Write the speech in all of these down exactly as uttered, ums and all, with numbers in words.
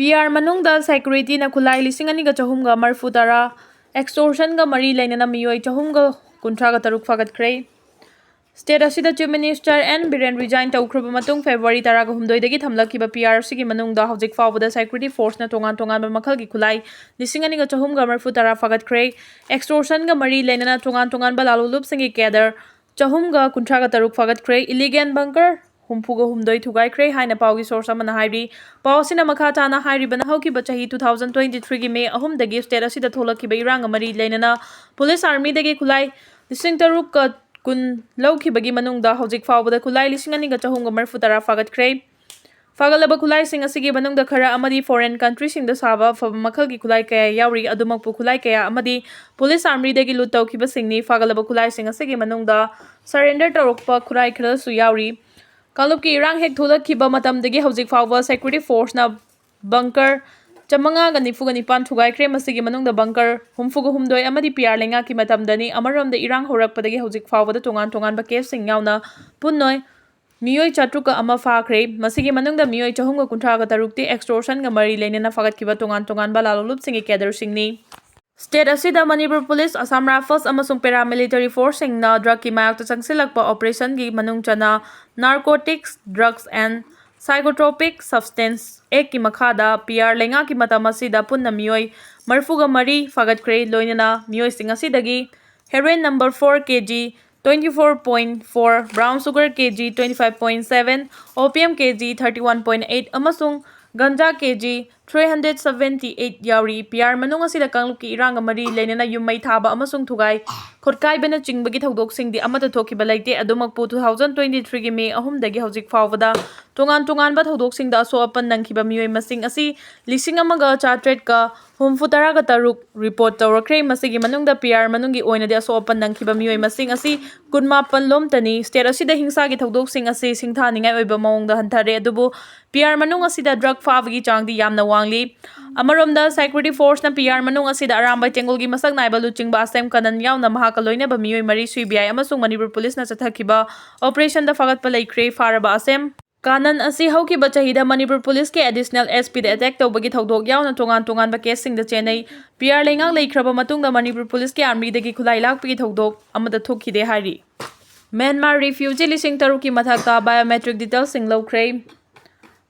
P R ꯃꯅꯨꯡꯗ ꯁꯦꯀ꯭ꯌꯨꯔꯤꯇꯤꯅ ꯈꯨꯠꯂꯥꯏ ꯂꯤꯁꯤꯡ ꯑꯅꯤꯒ ꯆꯍꯨꯝꯒ ꯃꯔꯤꯐꯨ ꯇꯔꯥ, ꯑꯦꯛꯁꯇꯣꯔꯁꯟꯒ ꯃꯔꯤ ꯂꯩꯅꯅ ꯃꯤꯑꯣꯏ ꯆꯍꯨꯝꯒ ꯀꯨꯟꯊ꯭ꯔꯥꯒ ꯇꯔꯨꯛ ꯐꯥꯒꯠꯈ꯭ꯔꯦ꯫ ꯁ꯭ꯇꯦꯠ ꯑꯁꯤꯗ chief minister N Biren resign ꯇꯧꯈ꯭ꯔꯕ ꯃꯇꯨꯡ ꯐꯦꯕ꯭ꯔꯨꯋꯥꯔꯤ ꯇꯔꯥꯒ ꯍꯨꯝꯗꯣꯏꯗꯒꯤ ꯊꯝꯂꯛꯈꯤꯕ ꯄꯤ ꯑꯥꯔ ꯑꯁꯤꯒꯤ ꯃꯅꯨꯡꯗ ꯍꯧꯖꯤꯛ ꯐꯥꯎꯕꯗ ꯁꯦꯀ꯭ꯌꯨꯔꯤꯇꯤ ꯐꯣꯔꯁꯅ ꯇꯣꯉꯥꯟ ꯇꯣꯉꯥꯟꯕ ꯃꯈꯜꯒꯤ ꯈꯨꯠꯂꯥꯏ ꯂꯤꯁꯤꯡ ꯑꯅꯤꯒ ꯆꯍꯨꯝꯒ ꯃꯔꯤꯐꯨ ꯇꯔꯥ ꯐꯥꯒꯠꯈ꯭ꯔꯦ꯫ ꯑꯦꯛꯁꯇꯣꯔꯁꯟꯒ ꯃꯔꯤ ꯂꯩꯅꯅ ꯇꯣꯉꯥꯟ ꯇꯣꯉꯥꯟꯕ ꯂꯥꯂꯣꯡꯂꯨꯞꯁꯤꯡꯒꯤ ꯀꯦꯗꯔ ꯆꯍꯨꯝꯒ ꯀꯨꯟꯊ꯭ꯔꯥꯒ ꯇꯔꯨꯛ ꯐꯥꯒꯠꯈ꯭ꯔꯦ꯫ ꯏꯂꯤꯒꯦꯜ ꯕꯪꯀꯔ ꯍꯨꯝꯐꯨꯒ ꯍꯨꯝꯗꯣꯏ ꯊꯨꯒꯥꯏꯈ꯭ꯔꯦ ꯍꯥꯏꯅ ꯄꯥꯎꯒꯤ ꯁꯣꯔꯁ ꯑꯃꯅ ꯍꯥꯏꯔꯤ꯫ ꯄꯥꯎ ꯑꯁꯤꯅ ꯃꯈꯥ ꯇꯥꯅ ꯍꯥꯏꯔꯤꯕꯅ, ꯍꯧꯈꯤꯕ ꯆꯍꯤ two thousand twenty threeꯒꯤ ꯃꯦ ꯑꯍꯨꯝꯗꯒꯤ ꯁ꯭ꯇꯦꯠ ꯑꯁꯤꯗ ꯊꯣꯛꯂꯛꯈꯤꯕ ꯏꯔꯥꯡꯒ ꯃꯔꯤ ꯂꯩꯅꯅ ꯄꯨꯂꯤꯁ ꯑꯥꯔꯃꯤꯗꯒꯤ ꯈꯨꯠꯂꯥꯏ ꯂꯤꯁꯤꯡ ꯇꯔꯨꯛꯀ ꯀꯨꯟ ꯂꯧꯈꯤꯕꯒꯤ ꯃꯅꯨꯡꯗ ꯍꯧꯖꯤꯛ ꯐꯥꯎꯕꯗ ꯈꯨꯠꯂꯥꯏ ꯂꯤꯁꯤꯡ ꯑꯅꯤꯒ ꯆꯍꯨꯝꯒ ꯃꯔꯤꯐꯨ ꯇꯔꯥ ꯐꯥꯒꯠꯈ꯭ꯔꯦ꯫ ꯐꯥꯒꯠꯂꯕ ꯈꯨꯠꯂꯥꯏꯁꯤꯡ ꯑꯁꯤꯒꯤ ꯃꯅꯨꯡꯗ ꯈꯔ ꯑꯃꯗꯤ ꯐꯣꯔꯦꯟ ꯀꯟꯇ꯭ꯔꯤꯁꯤꯡꯗ ꯁꯥꯕ ꯑꯐꯕ ꯃꯈꯜꯒꯤ ꯈꯨꯠꯂꯥꯏ ꯀꯌꯥ ꯌꯥꯎꯔꯤ꯫ ꯑꯗꯨꯃꯛꯄꯨ ꯈꯨꯠꯂꯥꯏ ꯀꯌꯥ ꯑꯃꯗꯤ ꯄꯨꯂꯤꯁ ꯑꯥꯔꯃꯤꯗꯒꯤ ꯂꯨꯠ ꯇꯧꯈꯤꯕꯁꯤꯡꯅꯤ꯫ ꯐꯥꯒꯠꯂꯕ ꯈꯨꯠꯂꯥꯏꯁꯤꯡ ꯑꯁꯤꯒꯤ ꯃꯅꯨꯡꯗ ꯁꯔꯦꯟꯗꯔ ꯇꯧꯔꯛꯄ ꯈꯨꯠꯂꯥꯏ ꯈꯔꯁꯨ ꯌꯥꯎꯔꯤ꯫ ꯀꯥꯡꯂꯨꯞꯀꯤ ꯏꯔꯥꯡ ꯍꯦꯛ ꯊꯣꯛꯂꯛꯈꯤꯕ ꯃꯇꯝꯗꯒꯤ ꯍꯧꯖꯤꯛ ꯐꯥꯎꯕ ꯁꯦꯀ꯭ꯌꯨꯔꯤꯇꯤ ꯐꯣꯔꯁꯅ ꯕꯪꯀꯔ ꯆꯥꯃꯉꯥꯒ ꯅꯤꯐꯨꯒ ꯅꯤꯄꯥꯟ ꯊꯨꯒꯥꯏꯈ꯭ꯔꯦ꯫ ꯃꯁꯤꯒꯤ ꯃꯅꯨꯡꯗ ꯕꯪꯀꯔ ꯍꯨꯝꯐꯨꯒ ꯍꯨꯝꯗꯣꯏ ꯑꯃꯗꯤ ꯄꯤ ꯑꯥꯔ ꯂꯩꯉꯥꯛꯀꯤ ꯃꯇꯝꯗꯅꯤ꯫ ꯑꯃꯔꯣꯝꯗ ꯏꯔꯥꯡ ꯍꯧꯔꯛꯄꯗꯒꯤ ꯍꯧꯖꯤꯛ ꯐꯥꯎꯕꯗ ꯇꯣꯉꯥꯟ ꯇꯣꯉꯥꯟꯕ ꯀꯦꯁꯁꯤꯡ ꯌꯥꯎꯅ ꯄꯨꯟꯅ ꯃꯤꯑꯣꯏ ꯆꯥꯇ꯭ꯔꯨꯛꯀ ꯑꯃ ꯐꯥꯈ꯭ꯔꯦ꯫ ꯃꯁꯤꯒꯤ ꯃꯅꯨꯡꯗ ꯃꯤꯑꯣꯏ ꯆꯍꯨꯝꯒ ꯀꯨꯟꯊ꯭ꯔꯥꯒ ꯇꯔꯨꯛꯇꯤ ꯑꯦꯛꯁꯇꯣꯔꯁꯟꯒ ꯃꯔꯤ ꯂꯩꯅꯅ ꯐꯥꯒꯠꯈꯤꯕ ꯇꯣꯉꯥꯟ ꯇꯣꯉꯥꯟꯕ ꯂꯥꯂꯣꯡꯂꯨꯞꯁꯤꯡꯒꯤ ꯀꯦꯗꯔꯁꯤꯡꯅꯤ꯫ ꯁ꯭ꯇꯦꯠ ꯑꯁꯤꯗ ꯃꯅꯤꯄꯨꯔ ꯄꯨꯂꯤꯁ, ꯑꯁꯥꯝ ꯔꯥꯏꯐꯜꯁ ꯑꯃꯁꯨꯡ ꯄꯦꯔꯥꯃꯤꯂꯤꯇꯔꯤ ꯐꯣꯔꯁꯁꯤꯡꯅ ꯗ꯭ꯔꯒꯀꯤ ꯃꯥꯌꯣꯛꯇ ꯆꯪꯁꯤꯜꯂꯛꯄ ꯑꯣꯄꯔꯦꯁꯟꯒꯤ ꯃꯅꯨꯡ ꯆꯟꯅ ꯅꯥꯔꯀꯣꯇꯤꯛꯁ, ꯗ꯭ꯔꯒꯁ ꯑꯦꯟ ꯁꯥꯏꯀꯣꯇ꯭ꯔꯣꯄꯤꯛ ꯁꯕꯁꯇꯦꯟꯁ ꯑꯦꯛꯀꯤ ꯃꯈꯥꯗ ꯄꯤ ꯑꯥꯔ ꯂꯩꯉꯥꯛꯀꯤ ꯃꯇꯝ ꯑꯁꯤꯗ ꯄꯨꯟꯅ ꯃꯤꯑꯣꯏ ꯃꯔꯤꯐꯨꯒ ꯃꯔꯤ ꯐꯥꯒꯠꯈ꯭ꯔꯦ꯫ ꯂꯣꯏꯅꯅ ꯃꯤꯑꯣꯏꯁꯤꯡ ꯑꯁꯤꯗꯒꯤ heroin number four K G, twenty four point four brown sugar K G, twenty five point seven opium K G, thirty one point eight ꯑꯃꯁꯨꯡ ganja K G three hundred seventy eight ꯌꯥꯎꯔꯤ꯫ ꯄꯤ ꯑꯥꯔ ꯃꯅꯨꯡ ꯑꯁꯤꯗ ꯀꯥꯡꯂꯨꯞꯀꯤ ꯏꯔꯥꯡꯒ ꯃꯔꯤ ꯂꯩꯅꯅ ꯌꯨꯝ ꯃꯩ ꯊꯥꯕ ꯑꯃꯁꯨꯡ ꯊꯨꯒꯥꯏ ꯈꯣꯠꯀꯥꯏꯕꯅꯆꯤꯡꯕꯒꯤ ꯊꯧꯗꯣꯛꯁꯤꯡꯗꯤ ꯑꯃꯠꯇ ꯊꯣꯛꯈꯤꯕ ꯂꯩꯇꯦ꯫ ꯑꯗꯨꯃꯛꯄꯨ, two thousand twenty threeꯒꯤ ꯃꯦ ꯑꯍꯨꯝꯗꯒꯤ ꯍꯧꯖꯤꯛ ꯐꯥꯎꯕꯗ ꯇꯣꯉꯥꯟ ꯇꯣꯉꯥꯟꯕ ꯊꯧꯗꯣꯛꯁꯤꯡꯗ ꯑꯁꯣꯛ ꯑꯄꯟ ꯅꯪꯈꯤꯕ ꯃꯤꯑꯣꯏ ꯃꯁꯤꯡ ꯑꯁꯤ ꯂꯤꯁꯤꯡ ꯑꯃꯒ ꯆꯥꯇ꯭ꯔꯦꯠꯀ ꯍꯨꯝꯐꯨ ꯇꯔꯥꯒ ꯇꯔꯨꯛ ꯔꯤꯄꯣꯔꯠ ꯇꯧꯔꯛꯈ꯭ꯔꯦ꯫ ꯃꯁꯤꯒꯤ ꯃꯅꯨꯡꯗ ꯄꯤ ꯑꯥꯔ ꯃꯅꯨꯡꯒꯤ ꯑꯣꯏꯅꯗꯤ ꯑꯁꯣꯛ ꯑꯄꯟ ꯅꯪꯈꯤꯕ ꯃꯤꯑꯣꯏ ꯃꯁꯤꯡ ꯑꯁꯤ ꯀꯨꯟꯃꯥꯄꯟ ꯂꯣꯝꯇꯅꯤ꯫ ꯁ꯭ꯇꯦꯠ ꯑꯁꯤꯗ ꯍꯤꯡꯁꯥꯒꯤ ꯊꯧꯗꯣꯛꯁꯤꯡ ꯑꯁꯤ ꯁꯤꯡꯊꯥꯅꯤꯡꯉꯥꯏ ꯑꯣꯏꯕ ꯃꯑꯣꯡꯗ ꯍꯟꯊꯔꯦ, ꯑꯗꯨꯕꯨ ꯄꯤ ꯑꯥꯔ ꯃꯅꯨꯡ ꯑꯁꯤꯗ ꯗ꯭ꯔꯒ ꯐꯥꯕꯒꯤ ꯆꯥꯡꯗꯤ ꯌꯥꯝꯅ ꯋꯥꯡꯂꯤ꯫ ꯑꯃꯔꯣꯝꯗ, ꯁꯦꯀ꯭ꯌꯨꯔꯤꯇꯤ ꯐꯣꯔꯁꯅ ꯄꯤ ꯑꯥꯔ ꯃꯅꯨꯡ ꯑꯁꯤꯗ ꯑꯔꯥꯝꯕꯥꯏ ꯇꯦꯡꯒꯣꯜꯒꯤ ꯃꯁꯛ ꯅꯥꯏꯕ ꯂꯨꯆꯤꯡꯕ ꯑꯁꯦꯝ ꯀꯅꯟ ꯌꯥꯎꯅ ꯃꯍꯥꯛꯀ ꯂꯣꯏꯅꯕ ꯃꯤꯑꯣꯏ ꯃꯔꯤ ꯁꯤ ꯕꯤ ꯑꯥꯏ ꯑꯃꯁꯨꯡ ꯃꯅꯤꯄꯨꯔ ꯄꯨꯂꯤꯁꯅ ꯆꯠꯊꯈꯤꯕ ꯑꯣꯄꯔꯦꯁꯟꯗ ꯐꯥꯒꯠꯄ ꯂꯩꯈ꯭ꯔꯦ꯫ ꯐꯥꯔꯕ ꯑꯁꯦꯝ ꯀꯥꯅꯟ ꯑꯁꯤ ꯍꯧꯈꯤꯕ ꯆꯍꯤꯗ ꯃꯅꯤꯄꯨꯔ ꯄꯨꯂꯤꯁꯀꯤ ꯑꯦꯗꯤꯁꯅꯦꯜ ꯑꯦꯁ ꯄꯤꯗ ꯑꯦꯇꯦꯛ ꯇꯧꯕꯒꯤ ꯊꯧꯗꯣꯛ ꯌꯥꯎꯅ ꯇꯣꯉꯥꯟ ꯇꯣꯉꯥꯟꯕ ꯀꯦꯁꯁꯤꯡꯗ ꯆꯦꯟꯅꯩ꯫ ꯄꯤ ꯑꯥꯔ ꯂꯩꯉꯥꯛ ꯂꯩꯈ꯭ꯔꯕ ꯃꯇꯨꯡꯗ ꯃꯅꯤꯄꯨꯔ ꯄꯨꯂꯤꯁꯀꯤ ꯑꯥꯔꯃꯤꯗꯒꯤ ꯈꯨꯠꯂꯥꯏ ꯂꯥꯛꯄꯒꯤ ꯊꯧꯗꯣꯛ ꯑꯃꯠꯇ ꯊꯣꯛꯈꯤꯗꯦ ꯍꯥꯏꯔꯤ꯫ ꯃ꯭ꯌꯥꯟꯃꯥꯔ ꯔꯤꯐ꯭ꯌꯨꯖꯤ ꯂꯤꯁꯤꯡ ꯇꯔꯨꯛꯀꯤ ꯃꯊꯛꯇ ꯕꯥꯏꯑꯣꯃꯦꯇ꯭ꯔꯤꯛ ꯗꯤꯇꯦꯜꯁꯤꯡ ꯂꯧꯈ꯭ꯔꯦ꯫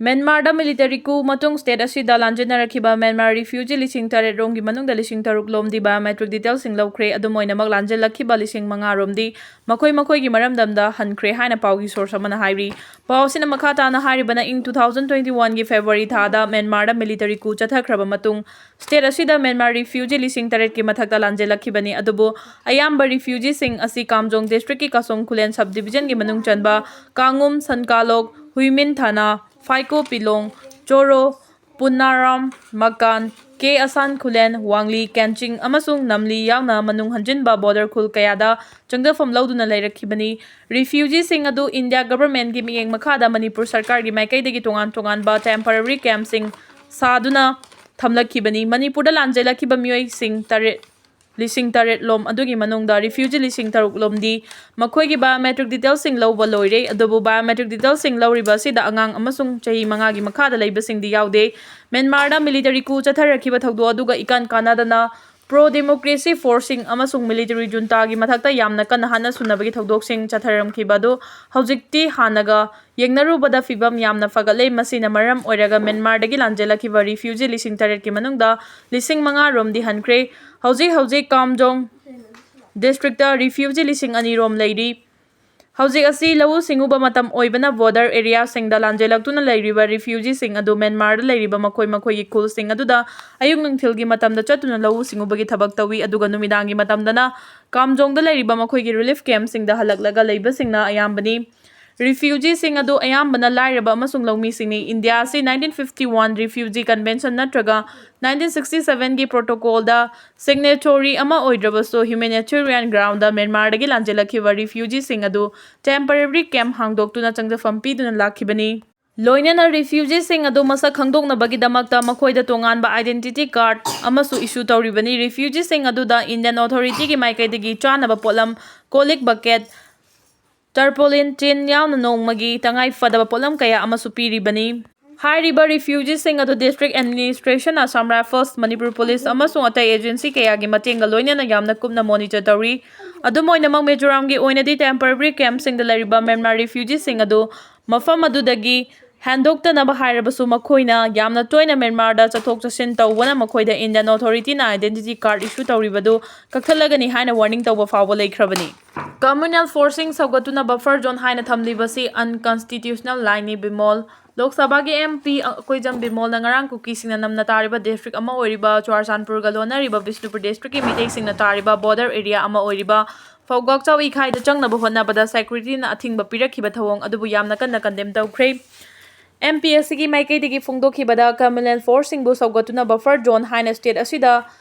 ꯃ꯭ꯌꯥꯟꯃꯥꯔꯗ ꯃꯤꯂꯤꯇꯔꯤ coup ꯃꯇꯨꯡ ꯁ꯭ꯇꯦꯠ ꯑꯁꯤꯗ ꯂꯥꯟꯖꯦꯟꯅꯔꯛꯈꯤꯕ ꯃ꯭ꯌꯥꯟꯃꯥꯔ ꯔꯤꯐ꯭ꯌꯨꯖꯤ ꯂꯤꯁꯤꯡ ꯇꯔꯦꯠ ꯔꯣꯝꯒꯤ ꯃꯅꯨꯡꯗ ꯂꯤꯁꯤꯡ ꯇꯔꯨꯛ ꯂꯣꯝꯗꯤ ꯕꯥꯏꯑꯣꯃꯦꯇ꯭ꯔꯤꯛ ꯗꯤꯇꯦꯜꯁꯤꯡ ꯂꯧꯈ꯭ꯔꯦ꯫ ꯑꯗꯨꯝ ꯑꯣꯏꯅꯃꯛ, ꯂꯥꯟꯖꯦꯜꯂꯛꯈꯤꯕ ꯂꯤꯁꯤꯡ ꯃꯉꯥ ꯔꯣꯝꯗꯤ ꯃꯈꯣꯏ ꯃꯈꯣꯏꯒꯤ ꯃꯔꯝꯗꯝꯗ ꯍꯟꯈ꯭ꯔꯦ ꯍꯥꯏꯅ ꯄꯥꯎꯒꯤ ꯁꯣꯔꯁ ꯑꯃꯅ ꯍꯥꯏꯔꯤ꯫ ꯄꯥꯎ ꯑꯁꯤꯅ ꯃꯈꯥ ꯇꯥꯅ ꯍꯥꯏꯔꯤꯕꯅ, ꯏꯪ two thousand twenty one ꯒꯤ ꯐꯦꯕ꯭ꯔꯨꯋꯥꯔꯤ ꯊꯥꯗ ꯃ꯭ꯌꯥꯟꯃꯥꯔꯗ ꯃꯤꯂꯤꯇꯔꯤ coup ꯆꯠꯊꯈ꯭ꯔꯕ ꯃꯇꯨꯡ, ꯁ꯭ꯇꯦꯠ ꯑꯁꯤꯗ ꯃ꯭ꯌꯥꯟꯃꯥꯔ ꯔꯤꯐ꯭ꯌꯨꯖꯤ ꯂꯤꯁꯤꯡ ꯇꯔꯦꯠꯀꯤ ꯃꯊꯛꯇ ꯂꯥꯟꯖꯦꯜꯂꯛꯈꯤꯕꯅꯤ꯫ ꯑꯗꯨꯕꯨ ꯑꯌꯥꯝꯕ ꯔꯤꯐ꯭ꯌꯨꯖꯤꯁꯤꯡ ꯑꯁꯤ ꯀꯥꯝꯖꯣꯡ ꯗꯤꯁꯇ꯭ꯔꯤꯛꯀꯤ ꯀꯥꯁꯣꯡ ꯈꯨꯂꯦꯟ ꯁꯕ ꯗꯤꯕꯤꯖꯟꯒꯤ ꯃꯅꯨꯡ ꯆꯟꯕ ꯀꯥꯡꯉꯨꯝ, ꯁꯟꯀꯥꯂꯣꯛ, ꯍꯨꯏꯃꯤꯟ ꯊꯥꯅꯥ, ꯐꯥꯏꯀꯣ ꯄꯤꯂꯣꯡ, ꯆꯣꯔꯣ, ꯄꯨꯅꯥꯔꯥꯝ, ꯃꯀꯥꯟ, ꯀꯦ ꯑꯁꯥꯟ ꯈꯨꯂꯦꯟ, ꯋꯥꯡꯂꯤ, ꯀꯦꯟꯆꯤꯡ ꯑꯃꯁꯨꯡ ꯅꯝꯂꯤ ꯌꯥꯎꯅ ꯃꯅꯨꯡ ꯍꯟꯖꯤꯟꯕ ꯕꯣꯔꯗꯔ ꯈꯨꯜ ꯀꯌꯥꯗ ꯆꯪꯖꯐꯝ ꯂꯧꯗꯨꯅ ꯂꯩꯔꯛꯈꯤꯕꯅꯤ꯫ ꯔꯤꯐ꯭ꯌꯨꯖꯤꯁꯤꯡ ꯑꯗꯨ ꯏꯟꯗꯤꯌꯥ ꯒꯚꯔꯟꯃꯦꯟꯠꯀꯤ ꯃꯤꯠꯌꯦꯡ ꯃꯈꯥꯗ ꯃꯅꯤꯄꯨꯔ ꯁꯔꯀꯥꯔꯒꯤ ꯃꯥꯏꯀꯩꯗꯒꯤ ꯇꯣꯉꯥꯟ ꯇꯣꯉꯥꯟꯕ ꯇꯦꯝꯄꯔꯔꯤ ꯀꯦꯝꯞꯁꯤꯡ ꯁꯥꯗꯨꯅ ꯊꯝꯂꯛꯈꯤꯕꯅꯤ꯫ ꯃꯅꯤꯄꯨꯔꯗ ꯂꯥꯟꯖꯦꯜꯂꯛꯈꯤꯕ ꯃꯤꯑꯣꯏꯁꯤꯡ ꯇꯔꯦꯠ, ꯂꯤꯁꯤꯡ ꯇꯔꯦꯠ ꯂꯣꯝ ꯑꯗꯨꯒꯤ ꯃꯅꯨꯡꯗ ꯔꯤꯐ꯭ꯌꯨꯖꯤ ꯂꯤꯁꯤꯡ ꯇꯔꯨꯛ ꯂꯣꯝꯗꯤ ꯃꯈꯣꯏꯒꯤ ꯕꯥꯏꯑꯣꯃꯦꯇ꯭ꯔꯤꯛ ꯗꯤꯇꯦꯜꯁꯤꯡ ꯂꯧꯕ ꯂꯣꯏꯔꯦ꯫ ꯑꯗꯨꯕꯨ ꯕꯥꯏꯑꯣꯃꯦꯇ꯭ꯔꯤꯛ ꯗꯤꯇꯦꯜꯁꯤꯡ ꯂꯧꯔꯤꯕ ꯑꯁꯤꯗ ꯑꯉꯥꯡ ꯑꯃꯁꯨꯡ ꯆꯍꯤ ꯃꯉꯥꯒꯤ ꯃꯈꯥꯗ ꯂꯩꯕꯁꯤꯡꯗꯤ ꯌꯥꯎꯗꯦ꯫ ꯃ꯭ꯌꯥꯟꯃꯥꯔꯗ ꯃꯤꯂꯤꯇꯔꯤ coup ꯆꯠꯊꯔꯛꯈꯤꯕ ꯊꯧꯗꯣꯛ ꯑꯗꯨꯒ ꯏꯀꯥꯟ ꯀꯥꯟꯅꯗꯅ ꯄ꯭ꯔꯣ ꯗꯦꯃꯣꯀ꯭ꯔꯦꯁꯤ ꯐꯣꯔꯁꯁꯤꯡ ꯑꯃꯁꯨꯡ ꯃꯤꯂꯤꯇꯔꯤ ꯖꯨꯟꯇꯥꯒꯤ ꯃꯊꯛꯇ ꯌꯥꯝꯅ ꯀꯟꯅ ꯍꯥꯠꯅ ꯁꯨꯅꯕꯒꯤ ꯊꯧꯗꯣꯛꯁꯤꯡ ꯆꯠꯊꯔꯝꯈꯤꯕ ꯑꯗꯨ ꯍꯧꯖꯤꯛꯇꯤ ꯍꯥꯟꯅꯒ ꯌꯦꯡꯅꯔꯨꯕꯗ ꯐꯤꯕꯝ ꯌꯥꯝꯅ ꯐꯒꯠꯂꯦ꯫ ꯃꯁꯤꯅ ꯃꯔꯝ ꯑꯣꯏꯔꯒ ꯃ꯭ꯌꯥꯟꯃꯥꯔꯗꯒꯤ ꯂꯥꯟꯖꯦꯜꯂꯛꯈꯤꯕ ꯔꯤꯐ꯭ꯌꯨꯖꯤ ꯂꯤꯁꯤꯡ ꯇꯔꯦꯠꯀꯤ ꯃꯅꯨꯡꯗ ꯂꯤꯁꯤꯡ ꯃꯉꯥ ꯔꯣꯝꯗꯤ ꯍꯟꯈ꯭ꯔꯦ꯫ ꯍꯧꯖꯤꯛ ꯍꯧꯖꯤꯛ ꯀꯥꯝꯖꯣꯡ ꯗꯤꯁꯇ꯭ꯔꯤꯛꯇ ꯔꯤꯐ꯭ꯌꯨꯖꯤ ꯂꯤꯁꯤꯡ ꯑꯅꯤ ꯔꯣꯝ ꯂꯩꯔꯤ꯫ ꯍꯧꯖꯤꯛ ꯑꯁꯤ ꯂꯧꯎ ꯁꯤꯡꯎꯕ ꯃꯇꯝ ꯑꯣꯏꯕꯅ ꯕꯣꯔꯗꯔ ꯑꯦꯔꯤꯌꯥꯁꯤꯡꯗ ꯂꯥꯟꯖꯦꯜꯂꯛꯇꯨꯅ ꯂꯩꯔꯤꯕ ꯔꯤꯐ꯭ꯌꯨꯖꯤꯁꯤꯡ ꯑꯗꯨ ꯃ꯭ꯌꯥꯟꯃꯥꯔꯗ ꯂꯩꯔꯤꯕ ꯃꯈꯣꯏ ꯃꯈꯣꯏꯒꯤ ꯈꯨꯜꯁꯤꯡ ꯑꯗꯨꯗ ꯑꯌꯨꯛ ꯅꯨꯡꯊꯤꯜꯒꯤ ꯃꯇꯝꯗ ꯆꯠꯇꯨꯅ ꯂꯧꯎ ꯁꯤꯡꯎꯕꯒꯤ ꯊꯕꯛ ꯇꯧꯏ, ꯑꯗꯨꯒ ꯅꯨꯃꯤꯗꯥꯡꯒꯤ ꯃꯇꯝꯗꯅ ꯀꯥꯝꯖꯣꯡꯗ ꯂꯩꯔꯤꯕ ꯃꯈꯣꯏꯒꯤ ꯔꯤꯂꯤꯐ ꯀꯦꯝꯞꯁꯤꯡꯗ ꯍꯜꯂꯛꯂꯒ ꯂꯩꯕꯁꯤꯡꯅ ꯑꯌꯥꯝꯕꯅꯤ꯫ ꯔꯤꯐ꯭ꯌꯨꯖꯤꯁꯤꯡ ꯑꯗꯨ ꯑꯌꯥꯝꯕꯅ ꯂꯥꯏꯔꯕ ꯑꯃꯁꯨꯡ ꯂꯧꯃꯤꯁꯤꯡꯅꯤ꯫ ꯏꯟꯗꯤꯌꯥ ꯑꯁꯤ nineteen fifty one refugee convention ꯅꯠꯇ꯭ꯔꯒ nineteen sixty seven ꯒꯤ ꯄ꯭ꯔꯣꯇꯣꯀꯣꯜꯗ ꯁꯤꯒꯅꯦꯆꯣꯔꯤ ꯑꯃ ꯑꯣꯏꯗ꯭ꯔꯕꯁꯨ, ꯍ꯭ꯌꯨꯃꯦꯅꯤꯇꯦꯔꯤꯌꯟ ꯒ꯭ꯔꯥꯎꯟꯗ ꯃ꯭ꯌꯥꯟꯃꯥꯔꯗꯒꯤ ꯂꯥꯟꯖꯦꯜꯂꯛꯈꯤꯕ ꯔꯤꯐ꯭ꯌꯨꯖꯤꯁꯤꯡ ꯑꯗꯨ ꯇꯦꯝꯄꯔꯦꯔꯤ ꯀꯦꯝꯞ ꯍꯥꯡꯗꯣꯛꯇꯨꯅ ꯆꯪꯖꯐꯝ ꯄꯤꯗꯨꯅ ꯂꯥꯛꯈꯤꯕꯅꯤ꯫ ꯂꯣꯏꯅꯅ ꯔꯤꯐ꯭ꯌꯨꯖꯤꯁꯤꯡ ꯑꯗꯨ ꯃꯁꯛ ꯈꯪꯗꯣꯛꯅꯕꯒꯤꯗꯃꯛꯇ ꯃꯈꯣꯏꯗ ꯇꯣꯉꯥꯟꯕ ꯑꯥꯏꯗꯦꯟꯇꯤꯇꯤ ꯀꯥꯔꯗ ꯑꯃꯁꯨ ꯏꯁꯨ ꯇꯧꯔꯤꯕꯅꯤ꯫ ꯔꯤꯐ꯭ꯌꯨꯖꯤꯁꯤꯡ ꯑꯗꯨꯗ ꯏꯟꯗꯤꯌꯟ ꯑꯣꯊꯣꯔꯤꯇꯤꯒꯤ ꯃꯥꯏꯀꯩꯗꯒꯤ ꯆꯥꯅꯕ ꯄꯣꯠꯂꯝ, ꯀꯣꯜ ꯂꯤꯛ ꯕꯀꯦꯠ, ꯇꯔꯄꯣꯂꯤꯟ ꯇꯤꯟ ꯌꯥꯎꯅ ꯅꯣꯡꯃꯒꯤ ꯇꯉꯥꯏ ꯐꯗꯕ ꯄꯣꯠꯂꯝ ꯀꯌꯥ ꯑꯃꯁꯨ ꯄꯤꯔꯤꯕꯅꯤ꯫ ꯍꯥꯏꯔꯤꯕ ꯔꯤꯐ꯭ꯌꯨꯖꯤꯁꯤꯡ ꯑꯗꯨ District Administration, Assam Rifles, Manipur police ꯑꯃꯁꯨꯡ ꯑꯇꯩ ꯑꯦꯖꯦꯟꯁꯤ ꯀꯌꯥꯒꯤ ꯃꯇꯦꯡꯒ ꯂꯣꯏꯅꯅ ꯌꯥꯝꯅ ꯀꯨꯞꯅ ꯃꯣꯅꯤꯇꯔ ꯇꯧꯔꯤ꯫ ꯑꯗꯨꯝ ꯑꯣꯏꯅꯃꯛ, ꯃꯤꯖꯣꯔꯥꯝꯒꯤ ꯑꯣꯏꯅꯗꯤ ꯇꯦꯝꯄꯔꯔꯤ ꯀꯦꯝꯞꯁꯤꯡꯗ ꯂꯩꯔꯤꯕ ꯃ꯭ꯌꯥꯟꯃꯥꯔ ꯔꯤꯐ꯭ꯌꯨꯖꯤꯁꯤꯡ ꯑꯗꯨ ꯃꯐꯝ ꯑꯗꯨꯗꯒꯤ ꯍꯦꯟꯗꯣꯛꯇꯅꯕ ꯍꯥꯏꯔꯕꯁꯨ, ꯃꯈꯣꯏꯅ ꯌꯥꯝꯅ ꯇꯣꯏꯅ ꯃ꯭ꯌꯥꯟꯃꯥꯔꯗ ꯆꯠꯊꯣꯛ ꯆꯠꯁꯤꯟ ꯇꯧꯕꯅ ꯃꯈꯣꯏꯗ Indian Authorityꯅ identity card issue ꯇꯧꯔꯤꯕꯗꯨ ꯀꯛꯊꯠꯂꯒꯅꯤ ꯍꯥꯏꯅ warning ꯇꯧꯕ ꯐꯥꯎꯕ ꯂꯩꯈ꯭ꯔꯕꯅꯤ꯫ Communal forcing ꯁꯧꯒꯠꯇꯨꯅ buffer zone ꯍꯥꯏꯅ ꯊꯝꯂꯤꯕꯁꯤ unconstitutional lineꯅꯤ, ꯕꯤꯃꯣꯜ꯫ ꯂꯣꯛ ꯁꯚꯥꯒꯤ MP ꯑꯀꯣꯏꯖꯝ ꯕꯤꯃꯣꯜꯅ ꯉꯔꯥꯡ ꯀꯨꯀꯤꯁꯤꯡꯅ ꯅꯝꯅ ꯇꯥꯔꯤꯕ district ꯑꯃ ꯑꯣꯏꯔꯤꯕ ꯆꯨꯔꯥꯆꯥꯟꯄꯨꯔꯒ ꯂꯣꯟꯅꯔꯤꯕ ꯕꯤꯁꯅꯨꯄꯨꯔ districtꯀꯤ ꯃꯤꯇꯩꯁꯤꯡꯅ ꯇꯥꯔꯤꯕ border area ꯑꯃ ꯑꯣꯏꯔꯤꯕ ꯐꯧꯒꯥꯛꯆꯥꯎ ꯏꯈꯥꯏꯗ ꯆꯪꯅꯕ ꯍꯣꯠꯅꯕꯗ securityꯅ ꯑꯊꯤꯡꯕ ꯄꯤꯔꯛꯈꯤꯕ ꯊꯧꯑꯣꯡ ꯑꯗꯨꯕꯨ ꯌꯥꯝꯅ ꯀꯟꯅ condemn ꯇꯧꯈ꯭ꯔꯦ꯫ MP ꯑꯁꯤꯒꯤ ꯃꯥꯏꯀꯩꯗꯒꯤ ꯐꯣꯡꯗꯣꯛꯈꯤꯕꯗ, communal forceꯁꯤꯡꯕꯨ ꯁꯧꯒꯠꯇꯨꯅ buffer zone ꯍꯥꯏꯅ state ꯑꯁꯤꯗ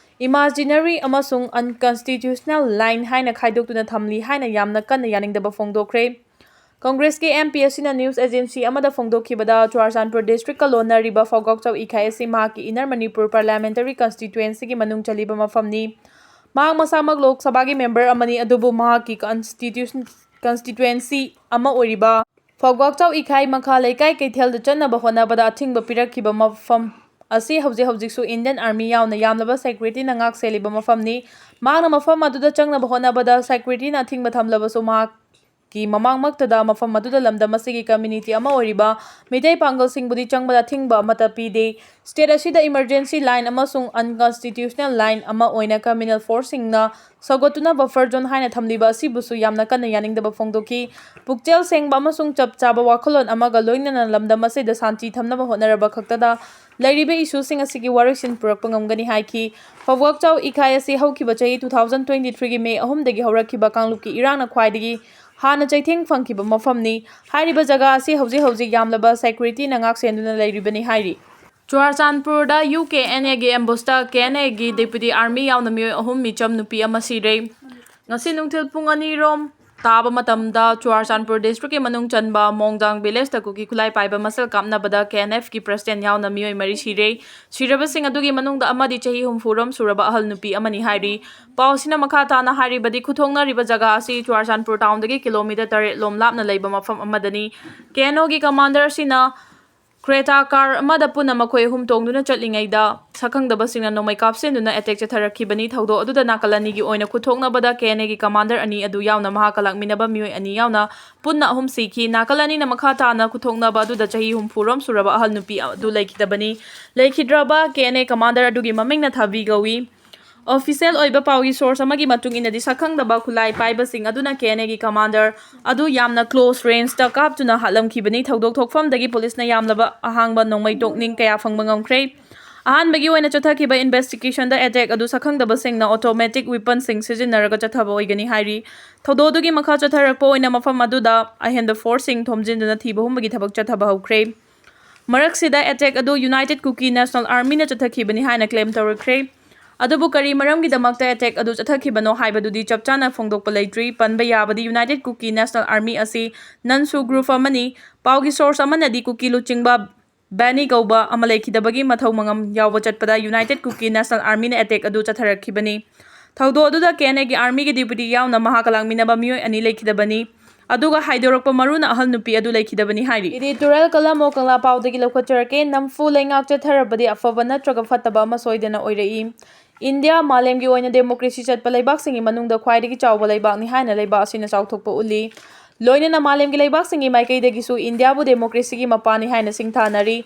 imaginary ꯑꯃꯁꯨꯡ unconstitutional line ꯍꯥꯏꯅ ꯈꯥꯏꯗꯣꯛꯇꯨꯅ ꯊꯝꯂꯤ ꯍꯥꯏꯅ ꯌꯥꯝꯅ ꯀꯟꯅ ꯌꯥꯅꯤꯡꯗꯕ ꯐꯣꯡꯗꯣꯛꯈ꯭ꯔꯦ꯫ ꯀꯪꯒ꯭ꯔꯦꯁꯀꯤ MP ꯑꯁꯤꯅ news agency ꯑꯃꯗ ꯐꯣꯡꯗꯣꯛꯈꯤꯕꯗ, ꯆꯨꯔꯥꯆꯥꯟꯄꯨꯔ districtꯀ ꯂꯣꯟꯅꯔꯤꯕ ꯐꯧꯒꯥꯛꯆꯥꯎ ꯏꯈꯥꯏ ꯑꯁꯤ ꯃꯍꯥꯛꯀꯤ Inner Manipur Parliamentary Constituencyꯒꯤ ꯃꯅꯨꯡ ꯆꯜꯂꯤꯕ ꯃꯐꯝꯅꯤ꯫ ꯃꯍꯥꯛ ꯃꯁꯥꯃꯛ ꯂꯣꯛ ꯁꯚꯥꯒꯤ member ꯑꯃꯅꯤ, ꯑꯗꯨꯕꯨ ꯃꯍꯥꯛꯀꯤ constitution, constituency ꯑꯃ ꯑꯣꯏꯔꯤꯕ ꯐꯧꯒꯥꯛꯆꯥꯎ ꯏꯈꯥꯏ ꯃꯈꯥ ꯂꯩꯀꯥꯏ ꯀꯩꯊꯦꯜꯗ ꯆꯠꯅꯕ ꯍꯣꯠꯅꯕꯗ ꯑꯊꯤꯡꯕ ꯄꯤꯔꯛꯈꯤꯕ ꯃꯐꯝ ꯑꯁꯤ ꯍꯧꯖꯤꯛ ꯍꯧꯖꯤꯛꯁꯨ Indian Army ꯌꯥꯎꯅ ꯌꯥꯝꯂꯕ securityꯅ ꯉꯥꯛ ꯁꯦꯜꯂꯤꯕ ꯃꯐꯝꯅꯤ꯫ ꯃꯍꯥꯛꯅ ꯃꯐꯝ ꯑꯗꯨꯗ ꯆꯪꯅꯕ ꯍꯣꯠꯅꯕꯗ securityꯅ ꯑꯊꯤꯡꯕ ꯊꯝꯂꯕꯁꯨ, ꯃꯍꯥꯛꯀꯤ ꯃꯃꯥꯡꯃꯛꯇꯗ ꯃꯐꯝ ꯑꯗꯨꯗ ꯂꯝꯗꯝ ꯑꯁꯤꯒꯤ community ꯑꯃ ꯑꯣꯏꯔꯤꯕ ꯃꯤꯇꯩ ꯄꯥꯡꯒꯜꯁꯤꯡꯕꯨꯗꯤ ꯆꯪꯕꯗ ꯑꯊꯤꯡꯕ ꯑꯃꯠꯇ ꯄꯤꯗꯦ꯫ State ꯑꯁꯤꯗ emergency line ꯑꯃꯁꯨꯡ unconstitutional line ꯑꯃ ꯑꯣꯏꯅ communal forceꯁꯤꯡꯅ ꯁꯧꯒꯠꯇꯨꯅ buffer zone ꯍꯥꯏꯅ ꯊꯝꯂꯤꯕ ꯑꯁꯤꯕꯨꯁꯨ ꯌꯥꯝꯅ ꯀꯟꯅ ꯌꯥꯅꯤꯡꯗꯕ ꯐꯣꯡꯗꯣꯛꯈꯤ꯫ ꯄꯨꯛꯆꯦꯜ ꯁꯦꯡꯕ ꯑꯃꯁꯨꯡ ꯆꯞ ꯆꯥꯕ ꯋꯥꯈꯜꯂꯣꯟ ꯑꯃꯒ ꯂꯣꯏꯅꯅ ꯂꯝꯗꯝ ꯑꯁꯤꯗ ꯁꯥꯟꯇꯤ ꯊꯝꯅꯕ ꯍꯣꯠꯅꯔꯕ ꯈꯛꯇꯗ ꯂꯩꯔꯤꯕ issueꯁꯤꯡ ꯑꯁꯤꯒꯤ ꯋꯥꯔꯣꯏꯁꯤꯟ ꯄꯨꯔꯛꯄ ꯉꯝꯒꯅꯤ ꯍꯥꯏꯈꯤ꯫ ꯐꯧꯒꯥꯛꯆꯥꯎ ꯏꯈꯥꯏ ꯑꯁꯤ ꯍꯧꯈꯤꯕ ꯆꯍꯤ two thousand twenty threeꯒꯤ May ꯑꯍꯨꯝꯗꯒꯤ ꯍꯧꯔꯛꯈꯤꯕ ꯀꯥꯡꯂꯨꯞꯀꯤ ꯏꯔꯥꯡꯅ ꯈ꯭ꯋꯥꯏꯗꯒꯤ ꯍꯥꯟꯅ ꯆꯩꯊꯦꯡ ꯐꯪꯈꯤꯕ ꯃꯐꯝꯅꯤ꯫ ꯍꯥꯏꯔꯤꯕ ꯖꯒꯥ ꯑꯁꯤ ꯍꯧꯖꯤꯛ ꯍꯧꯖꯤꯛ ꯌꯥꯝꯂꯕ securityꯅ ꯉꯥꯛ ꯁꯦꯟꯗꯨꯅ ꯂꯩꯔꯤꯕꯅꯤ ꯍꯥꯏꯔꯤ꯫ ꯆꯨꯔꯥꯆꯥꯟꯄꯨꯔꯗ UKNAꯒꯤ ambushtꯀꯤ KNAꯒꯤ deputy army ꯌꯥꯎꯅ ꯃꯤꯑꯣꯏ ꯑꯍꯨꯝ ꯃꯤꯆꯝ, ꯅꯨꯄꯤ ꯑꯃ ꯁꯤꯔꯦ꯫ ꯉꯁꯤ ꯅꯨꯡꯊꯤꯜ ꯄꯨꯡ ꯑꯅꯤ ꯔꯣꯝ ꯇꯥꯕ ꯃꯇꯝꯗ ꯆꯨꯔꯥꯆꯥꯟꯄꯨꯔ district ꯀꯤ ꯃꯅꯨꯡ ꯆꯟꯕ ꯃꯣꯡꯗꯥꯡ village ꯇ ꯀꯨꯀꯤ ꯈꯨꯠꯂꯥꯏ ꯄꯥꯏꯕ ꯃꯁꯦꯜ ꯀꯥꯞꯅꯕꯗ K N F ꯀꯤ president ꯌꯥꯎꯅ ꯃꯤꯑꯣꯏ ꯃꯔꯤ ꯁꯤꯔꯦ꯫ ꯁꯤꯔꯕꯁꯤꯡ ꯑꯗꯨꯒꯤ ꯃꯅꯨꯡꯗ ꯑꯃꯗꯤ ꯆꯍꯤ ꯍꯨꯝꯐꯨ ꯔꯣꯝ ꯁꯨꯔꯕ ꯑꯍꯜ ꯅꯨꯄꯤ ꯑꯃꯅꯤ ꯍꯥꯏꯔꯤ꯫ ꯄꯥꯎꯁꯤꯅ ꯃꯈꯥ ꯇꯥꯅ ꯍꯥꯏꯔꯤꯕꯗꯤ, ꯈꯨꯊꯣꯡꯅꯔꯤꯕ ꯖꯒꯥ ꯑꯁꯤ ꯆꯨꯔꯥꯆꯥꯟꯄꯨꯔ town ꯗꯒꯤ kilometre ꯇꯔꯦꯠ ꯂꯣꯝ ꯂꯥꯞꯅ ꯂꯩꯕ ꯃꯐꯝ ꯑꯃꯗꯅꯤ꯫ K N O ꯒꯤ commander ꯑꯁꯤꯅ Creta car ꯑꯃꯗ ꯄꯨꯟꯅ ꯃꯈꯣꯏ ꯑꯍꯨꯝ ꯇꯣꯡꯗꯨꯅ ꯆꯠꯂꯤꯉꯩꯗ ꯁꯛꯈꯪꯗꯕꯁꯤꯡꯅ ꯅꯣꯡꯃꯩ ꯀꯥꯞꯁꯤꯟꯗꯨꯅ attack ꯆꯠꯊꯔꯛꯈꯤꯕꯅꯤ꯫ ꯊꯧꯗꯣꯛ ꯑꯗꯨꯗ ꯅꯥꯀꯜ ꯑꯅꯤꯒꯤ ꯑꯣꯏꯅ ꯈꯨꯊꯣꯛꯅꯕꯗ K N A ꯒꯤ commander ꯑꯅꯤ ꯑꯗꯨ ꯌꯥꯎꯅ ꯃꯍꯥꯛꯀ ꯂꯥꯛꯃꯤꯟꯅꯕ ꯃꯤꯑꯣꯏ ꯑꯅꯤ ꯌꯥꯎꯅ ꯄꯨꯟꯅ ꯑꯍꯨꯝ ꯁꯤꯈꯤ꯫ ꯅꯥꯀꯜ ꯑꯅꯤꯅ ꯃꯈꯥ ꯇꯥꯅ ꯈꯨꯊꯣꯛꯅꯕ ꯑꯗꯨꯗ ꯆꯍꯤ ꯍꯨꯝꯐꯨ ꯔꯣꯝ ꯁꯨꯔꯕ ꯑꯍꯜ ꯅꯨꯄꯤ ꯑꯗꯨ ꯂꯩꯈꯤꯗꯕꯅꯤ꯫ ꯂꯩꯈꯤꯗ꯭ꯔꯕ K N A commander ꯑꯗꯨꯒꯤ ꯃꯃꯤꯡꯅ ꯊꯥꯕꯤ ꯀꯧꯏ꯫ Official ꯑꯣꯏꯕ ꯄꯥꯎꯒꯤ source ꯑꯃꯒꯤ ꯃꯇꯨꯡ ꯏꯟꯅꯗꯤ, ꯁꯛꯈꯪꯗꯕ ꯈꯨꯠꯂꯥꯏ ꯄꯥꯏꯕꯁꯤꯡ ꯑꯗꯨꯅ K N A ꯒꯤ commander ꯑꯗꯨ ꯌꯥꯝꯅ close range ꯇ ꯀꯥꯞꯇꯨꯅ ꯍꯥꯠꯂꯝꯈꯤꯕꯅꯤ꯫ ꯊꯧꯗꯣꯛ ꯊꯣꯛꯐꯝꯗꯒꯤ ꯄꯨꯂꯤꯁꯅ ꯌꯥꯝꯂꯕ ꯑꯍꯥꯡꯕ ꯅꯣꯡꯃꯩ ꯇꯣꯛꯅꯤꯡ ꯀꯌꯥ ꯐꯪꯕ ꯉꯝꯈ꯭ꯔꯦ꯫ ꯑꯍꯥꯟꯕꯒꯤ ꯑꯣꯏꯅ ꯆꯠꯊꯈꯤꯕ investigation ꯗ attack ꯑꯗꯨ ꯁꯛꯈꯪꯗꯕꯁꯤꯡꯅ automatic weapon ꯁꯤꯡ ꯁꯤꯖꯤꯟꯅꯔꯒ ꯆꯠꯊꯕ ꯑꯣꯏꯒꯅꯤ ꯍꯥꯏꯔꯤ꯫ ꯊꯧꯗꯣꯛ ꯑꯗꯨꯒꯤ ꯃꯈꯥ ꯆꯠꯊꯔꯛꯄ ꯑꯣꯏꯅ ꯃꯐꯝ ꯑꯗꯨꯗ ꯑꯍꯦꯟꯕ force ꯁꯤꯡ ꯊꯣꯝꯖꯤꯟꯗꯨꯅ ꯊꯤꯕ ꯍꯨꯝꯕꯒꯤ ꯊꯕꯛ ꯆꯠꯊꯕ ꯍꯧꯈ꯭ꯔꯦ꯫ ꯃꯔꯛꯁꯤꯗ attack ꯑꯗꯨ United Kuki National Army ꯅ ꯆꯠꯊꯈꯤꯕꯅꯤ ꯍꯥꯏꯅ claim ꯇꯧꯔꯛꯈ꯭ꯔꯦ꯫ ꯑꯗꯨꯕꯨ ꯀꯔꯤ ꯃꯔꯝꯒꯤꯗꯃꯛꯇ attack ꯑꯗꯨ ꯆꯠꯊꯈꯤꯕꯅꯣ ꯍꯥꯏꯕꯗꯨꯗꯤ ꯆꯞ ꯆꯥꯅ ꯐꯣꯡꯗꯣꯛꯄ ꯂꯩꯇ꯭ꯔꯤ꯫ ꯄꯟꯕ ꯌꯥꯕꯗꯤ United Kuki National Army ꯑꯁꯤ ꯅꯟꯁꯨ group ꯑꯃꯅꯤ꯫ ꯄꯥꯎꯒꯤ source ꯑꯃꯅꯗꯤ ꯀꯨꯀꯤ ꯂꯨꯆꯤꯡꯕ ꯕꯦꯅꯤ ꯀꯧꯕ ꯑꯃ ꯂꯩꯈꯤꯗꯕꯒꯤ ꯃꯊꯧ ꯃꯉꯝ ꯌꯥꯎꯕ ꯆꯠꯄꯗ United Kuki National Army ꯅ attack ꯑꯗꯨ ꯆꯠꯊꯔꯛꯈꯤꯕꯅꯤ꯫ ꯊꯧꯗꯣꯛ ꯑꯗꯨꯗ K N A ꯒꯤ army ꯒꯤ deputy ꯌꯥꯎꯅ ꯃꯍꯥꯛꯀ ꯂꯥꯛꯃꯤꯟꯅꯕ ꯃꯤꯑꯣꯏ ꯑꯅꯤ ꯂꯩꯈꯤꯗꯕꯅꯤ꯫ ꯑꯗꯨꯒ ꯍꯥꯏꯗꯣꯔꯛꯄ ꯃꯔꯨꯅ ꯑꯍꯜ ꯅꯨꯄꯤ ꯑꯗꯨ ꯂꯩꯈꯤꯗꯕꯅꯤ ꯍꯥꯏꯔꯤ꯫ Editorial column ꯑꯣ ꯀꯪꯂꯥ ꯄꯥꯎꯗꯒꯤ ꯂꯧꯈꯠꯆꯔꯛꯀꯦ꯫ ꯅꯝꯐꯨ ꯂꯩꯉꯥꯛ ꯆꯠꯊꯔꯕꯗꯤ ꯑꯐꯕ ꯅꯠꯇ꯭ꯔꯒ ꯐꯠꯇꯕ ꯑꯃ ꯁꯣꯏꯗꯅ ꯑꯣꯏꯔꯛꯏ꯫ ꯏꯟꯗꯤꯌꯥ ꯃꯥꯂꯦꯝꯒꯤ ꯑꯣꯏꯅ democracy ꯆꯠꯄ ꯂꯩꯕꯥꯛꯁꯤꯡꯒꯤ ꯃꯅꯨꯡꯗ ꯈ꯭ꯋꯥꯏꯗꯒꯤ ꯆꯥꯎꯕ ꯂꯩꯕꯥꯛꯅꯤ ꯍꯥꯏꯅ ꯂꯩꯕꯥꯛ ꯑꯁꯤꯅ ꯆꯥꯎꯊꯣꯛꯄ ꯎꯠꯂꯤ꯫ ꯂꯣꯏꯅꯅ ꯃꯥꯂꯦꯝꯒꯤ ꯂꯩꯕꯥꯛꯁꯤꯡꯒꯤ ꯃꯥꯏꯀꯩꯗꯒꯤꯁꯨ ꯏꯟꯗꯤꯌꯥꯕꯨ democracy ꯒꯤ ꯃꯄꯥꯅꯤ ꯍꯥꯏꯅ ꯁꯤꯡꯊꯥꯅꯔꯤ꯫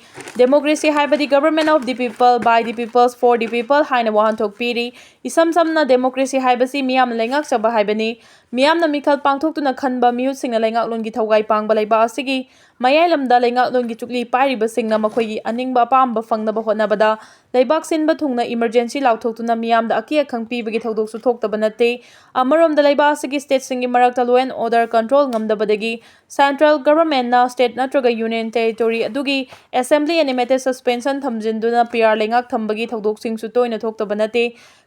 Democracy ꯍꯥꯏꯕꯗꯤ government of the people, by the people, for the people ꯍꯥꯏꯅ ꯋꯥꯍꯟꯊꯣꯛ ꯄꯤꯔꯤ꯫ ꯏꯁꯝ ꯁꯝꯅ democracy ꯍꯥꯏꯕꯁꯤ ꯃꯤꯌꯥꯝꯅ ꯂꯩꯉꯥꯛꯆꯕ ꯍꯥꯏꯕꯅꯤ꯫ ꯃꯤꯌꯥꯝꯅ ꯃꯤꯈꯜ ꯄꯥꯡꯊꯣꯛꯇꯨꯅ ꯈꯟꯕ ꯃꯤꯍꯨꯠꯁꯤꯡꯅ ꯂꯩꯉꯥꯛꯂꯣꯟꯒꯤ ꯊꯧꯒꯥꯏ ꯄꯥꯡꯕ ꯂꯩꯕꯥꯛ ꯑꯁꯤꯒꯤ ꯃꯌꯥꯏ ꯂꯝꯗ ꯂꯩꯉꯥꯛꯂꯣꯟꯒꯤ ꯆꯨꯛꯂꯤ ꯄꯥꯏꯔꯤꯕꯁꯤꯡꯅ ꯃꯈꯣꯏꯒꯤ ꯑꯅꯤꯡꯕ ꯑꯄꯥꯝꯕ ꯐꯪꯅꯕ ꯍꯣꯠꯅꯕꯗ ꯂꯩꯕꯥꯛ ꯁꯤꯟꯕ ꯊꯨꯡꯅ emergency ꯂꯥꯎꯊꯣꯛꯇꯨꯅ ꯃꯤꯌꯥꯝꯗ ꯑꯀꯤ ꯑꯈꯪ ꯄꯤꯕꯒꯤ ꯊꯧꯗꯣꯛꯁꯨ ꯊꯣꯛꯇꯕ ꯅꯠꯇꯦ꯫ ꯑꯃꯔꯣꯝꯗ ꯂꯩꯕꯥꯛ ꯑꯁꯤꯒꯤ state ꯁꯤꯡꯒꯤ ꯃꯔꯛꯇ law and order control ꯉꯝꯗꯕꯗꯒꯤ central government ꯅ state ꯅꯠꯇ꯭ꯔꯒ union territory ꯑꯗꯨꯒꯤ assembly animated suspension ꯊꯝꯖꯤꯟꯗꯨꯅ P R ꯂꯩꯉꯥꯛ ꯊꯝꯕꯒꯤ ꯊꯧꯗꯣꯛꯁꯤꯡꯁꯨ ꯇꯣꯏꯅ ꯊꯣꯛꯇꯕ ꯅꯠꯇꯦ꯫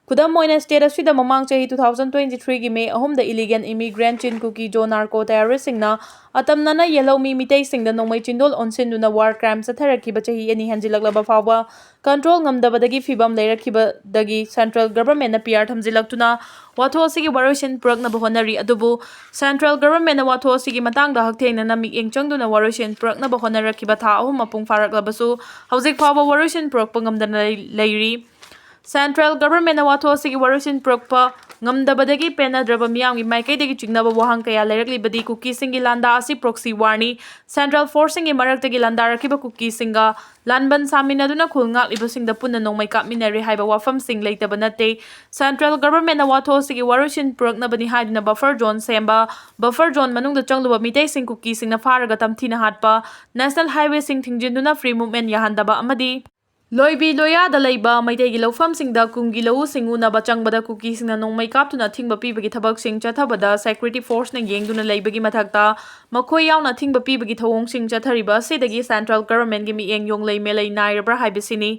ꯈꯨꯗꯝ ꯑꯣꯏꯅ, state ꯑꯁꯤꯗ ꯃꯃꯥꯡ ꯆꯍꯤ two thousand twenty three ꯒꯤ May ꯑꯍꯨꯝꯗ illegal immigrant Chin Kuki Zo narco terrorist ꯁꯤꯡꯅ ꯑꯇꯝꯅꯅ ꯌꯦꯜꯍꯧꯃꯤ ꯃꯤꯇꯩꯁꯤꯡꯗ ꯅꯣꯡꯃꯩ ꯆꯤꯟꯗꯣꯜ ꯑꯣꯟꯁꯤꯟꯗꯨꯅ war crime ꯆꯠꯊꯔꯛꯈꯤꯕ ꯆꯍꯤ ꯑꯅꯤ ꯍꯦꯟꯖꯤꯜꯂꯛꯂꯕ ꯐꯥꯎꯕ control ꯉꯝꯗꯕꯗꯒꯤ ꯐꯤꯕꯝ ꯂꯩꯔꯛꯈꯤꯕꯗꯒꯤ central government ꯅ PR ꯊꯝꯖꯤꯜꯂꯛꯇꯨꯅ ꯋꯥꯊꯣꯛ ꯑꯁꯤꯒꯤ ꯋꯥꯔꯣꯏꯁꯤꯟ ꯄꯨꯔꯛꯅꯕ ꯍꯣꯠꯅꯔꯤ꯫ ꯑꯗꯨꯕꯨ central government ꯅ ꯋꯥꯊꯣꯛ ꯑꯁꯤꯒꯤ ꯃꯇꯥꯡꯗ ꯍꯛꯊꯦꯡꯅꯅ ꯃꯤꯠꯌꯦꯡ ꯆꯪꯗꯨꯅ ꯋꯥꯔꯣꯏꯁꯤꯟ ꯄꯨꯔꯛꯅꯕ ꯍꯣꯠꯅꯔꯛꯈꯤꯕ ꯊꯥ ꯑꯍꯨꯝ ꯃꯄꯨꯡ ꯐꯥꯔꯛꯂꯕꯁꯨ ꯍꯧꯖꯤꯛ ꯐꯥꯎꯕ ꯋꯥꯔꯣꯏꯁꯤꯟ ꯄꯨꯔꯛꯄ ꯉꯝꯗꯅ ꯂꯩ-, ꯂꯩꯔꯤ꯫ Central government ꯅ ꯋꯥꯊꯣꯛ ꯑꯁꯤꯒꯤ ꯋꯥꯔꯣꯏꯁꯤꯟ ꯄꯨꯔꯛꯄ ꯉꯝꯗꯕꯗꯒꯤ ꯄꯦꯟꯅꯗ꯭ꯔꯕ ꯃꯤꯌꯥꯝꯒꯤ ꯃꯥꯏꯀꯩꯗꯒꯤ ꯆꯤꯡꯅꯕ ꯋꯥꯍꯪ ꯀꯌꯥ ꯂꯩꯔꯛꯂꯤꯕꯗꯤ ꯀꯨꯀꯤꯁꯤꯡꯒꯤ ꯂꯥꯟꯗꯥ ꯑꯁꯤ proxy war ꯅꯤ꯫ Central force ꯁꯤꯡꯒꯤ ꯃꯔꯛꯇꯒꯤ ꯂꯥꯟꯗꯥꯔꯛꯈꯤꯕ ꯀꯨꯀꯤꯁꯤꯡꯒ ꯂꯥꯟꯕꯟ ꯁꯥꯃꯤꯟꯅꯗꯨꯅ ꯈꯨꯜ ꯉꯥꯛꯂꯤꯕꯁꯤꯡꯗ ꯄꯨꯟꯅ ꯅꯣꯡꯃꯩ ꯀꯥꯞꯃꯤꯟꯅꯔꯦ ꯍꯥꯏꯕ ꯋꯥꯐꯝꯁꯤꯡ ꯂꯩꯇꯕ ꯅꯠꯇꯦ꯫ Central government ꯅ ꯋꯥꯊꯣꯛ ꯑꯁꯤꯒꯤ ꯋꯥꯔꯣꯏꯁꯤꯟ ꯄꯨꯔꯛꯅꯕꯅꯤ ꯍꯥꯏꯗꯨꯅ buffer zone ꯁꯦꯝꯕ, buffer zone ꯃꯅꯨꯡꯗ ꯆꯪꯂꯨꯕ ꯃꯤꯇꯩꯁꯤꯡ ꯀꯨꯀꯤꯁꯤꯡꯅ ꯐꯥꯔꯒ ꯇꯝꯊꯤꯅ ꯍꯥꯠꯄ, national highway ꯁꯤꯡ ꯊꯤꯡꯖꯤꯟꯗꯨꯅ free movement ꯌꯥꯍꯟꯗꯕ ꯑꯃꯗꯤ ꯂꯣꯏꯕꯤ ꯂꯣꯌꯥꯗ ꯂꯩꯕ ꯃꯩꯇꯩꯒꯤ ꯂꯧꯐꯝꯁꯤꯡꯗ ꯀꯨꯝꯒꯤ ꯂꯧꯎ ꯁꯤꯡꯎꯅꯕ ꯆꯪꯕꯗ ꯀꯨꯀꯤꯁꯤꯡꯅ ꯅꯣꯡꯃꯩ ꯀꯥꯞꯇꯨꯅ ꯑꯊꯤꯡꯕ ꯄꯤꯕꯒꯤ ꯊꯕꯛꯁꯤꯡ ꯆꯠꯊꯕꯗ security force ꯅ ꯌꯦꯡꯗꯨꯅ ꯂꯩꯕꯒꯤ ꯃꯊꯛꯇ ꯃꯈꯣꯏ ꯌꯥꯎꯅ ꯑꯊꯤꯡꯕ ꯄꯤꯕꯒꯤ ꯊꯧꯑꯣꯡꯁꯤꯡ ꯆꯠꯊꯔꯤꯕ ꯑꯁꯤꯗꯒꯤ central government ꯒꯤ ꯃꯤꯠꯌꯦꯡ ꯌꯣꯡꯂꯩ ꯃꯦꯂꯩ ꯅꯥꯏꯔꯕ꯭ꯔꯥ ꯍꯥꯏꯕꯁꯤꯅꯤ꯫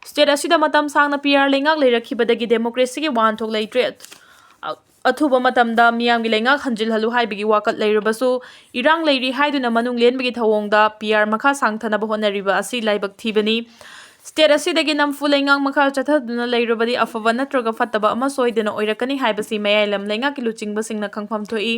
State ꯑꯁꯤꯗ ꯃꯇꯝ ꯁꯥꯡꯅ PR ꯂꯩꯉꯥꯛ ꯂꯩꯔꯛꯈꯤꯕꯗꯒꯤ democracy ꯒꯤ ꯋꯥꯍꯟꯊꯣꯛ ꯂꯩꯇ꯭ꯔꯦ꯫ ꯑ-, ꯑꯊꯨꯕ ꯃꯇꯝꯗ ꯃꯤꯌꯥꯝꯒꯤ ꯂꯩꯉꯥꯛ ꯍꯟꯖꯤꯜꯍꯜꯂꯨ ꯍꯥꯏꯕꯒꯤ ꯋꯥꯀꯠ ꯂꯩꯔꯕꯁꯨ, ꯏꯔꯥꯡ ꯂꯩꯔꯤ ꯍꯥꯏꯗꯨꯅ ꯃꯅꯨꯡ ꯂꯦꯟꯕꯒꯤ ꯊꯧꯑꯣꯡꯗ PR ꯃꯈꯥ ꯁꯥꯡꯊꯅꯕ ꯍꯣꯠꯅꯔꯤꯕ ꯑꯁꯤ ꯂꯥꯏꯕꯛ ꯊꯤꯕꯅꯤ꯫ State ꯑꯁꯤꯗꯒꯤ ꯅꯝꯐꯨ ꯂꯩꯉꯥꯛ ꯃꯈꯥ ꯆꯠꯊꯗꯨꯅ ꯂꯩꯔꯕꯗꯤ ꯑꯐꯕ ꯅꯠꯇ꯭ꯔꯒ ꯐꯠꯇꯕ ꯑꯃ ꯁꯣꯏꯗꯅ ꯑꯣꯏꯔꯛꯀꯅꯤ ꯍꯥꯏꯕꯁꯤ ꯃꯌꯥꯏ ꯂꯝ ꯂꯩꯉꯥꯛꯀꯤ ꯂꯨꯆꯤꯡꯕꯁꯤꯡꯅ ꯈꯪꯐꯝ ꯊꯣꯛꯏ꯫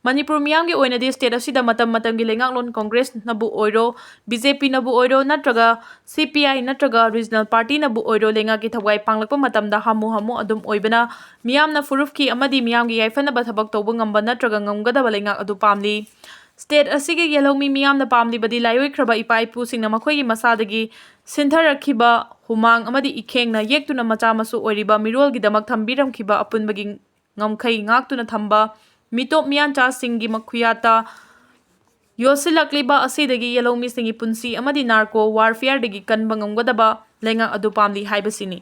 ꯃꯅꯤꯄꯨꯔ ꯃꯤꯌꯥꯝꯒꯤ ꯑꯣꯏꯅꯗꯤ state ꯑꯁꯤꯗ ꯃꯇꯝ ꯃꯇꯝꯒꯤ ꯂꯩꯉꯥꯛꯂꯣꯟ Congress ꯅꯕꯨ ꯑꯣꯏꯔꯣ, BJP ꯅꯕꯨ ꯑꯣꯏꯔꯣ, ꯅꯠꯇ꯭ꯔꯒ CPI ꯅꯠꯇ꯭ꯔꯒ regional party ꯅꯕꯨ ꯑꯣꯏꯔꯣ, ꯂꯩꯉꯥꯛꯀꯤ ꯊꯋꯥꯏ ꯄꯥꯡꯂꯛꯄ ꯃꯇꯝꯗ ꯍꯥꯃꯨ ꯍꯥꯃꯨ ꯑꯗꯨꯝ ꯑꯣꯏꯕꯅ ꯃꯤꯌꯥꯝꯅ ꯐꯨꯔꯨꯞꯀꯤ ꯑꯃꯗꯤ ꯃꯤꯌꯥꯝꯒꯤ ꯌꯥꯏꯐꯅꯕ ꯊꯕꯛ ꯇꯧꯕ ꯉꯝꯕ ꯅꯠꯇ꯭ꯔꯒ ꯉꯝꯒꯗꯕ ꯂꯩꯉꯥꯛ ꯑꯗꯨ ꯄꯥꯝꯂꯤ꯫ State ꯑꯁꯤꯒꯤ ꯌꯦꯜꯍꯧꯃꯤ ꯃꯤꯌꯥꯝꯅ ꯄꯥꯝꯂꯤꯕꯗꯤ ꯂꯥꯏꯑꯣꯏꯈ꯭ꯔꯕ ꯏꯄꯥ ꯏꯄꯨꯁꯤꯡꯅ ꯃꯈꯣꯏꯒꯤ ꯃꯁꯥꯗꯒꯤ ꯁꯤꯟꯊꯔꯛꯈꯤꯕ ꯍꯨꯃꯥꯡ ꯑꯃꯗꯤ ꯏꯈꯦꯡꯅ ꯌꯦꯛꯇꯨꯅ ꯃꯆꯥ ꯃꯁꯨ ꯑꯣꯏꯔꯤꯕ ꯃꯤꯔꯣꯜꯒꯤꯗꯃꯛ ꯊꯝꯕꯤꯔꯝꯈꯤꯕ ꯑꯄꯨꯟꯕꯒꯤ ꯉꯝꯈꯩ ꯉꯥꯛꯇꯨꯅ ꯊꯝꯕ ꯃꯤꯇꯣꯞ ꯃꯤꯌꯥꯟꯆꯥꯁꯤꯡꯒꯤ ꯃꯈꯨꯌꯥꯠꯇ ꯌꯣꯠꯁꯤꯜꯂꯛꯂꯤꯕ ꯑꯁꯤꯗꯒꯤ ꯌꯦꯜꯍꯧꯃꯤꯁꯤꯡꯒꯤ ꯄꯨꯟꯁꯤ ꯑꯃꯗꯤ narco warfare ꯗꯒꯤ ꯀꯟꯕ ꯉꯝꯒꯗꯕ ꯂꯩꯉꯥꯛ ꯑꯗꯨ ꯄꯥꯝꯂꯤ ꯍꯥꯏꯕꯁꯤꯅꯤ꯫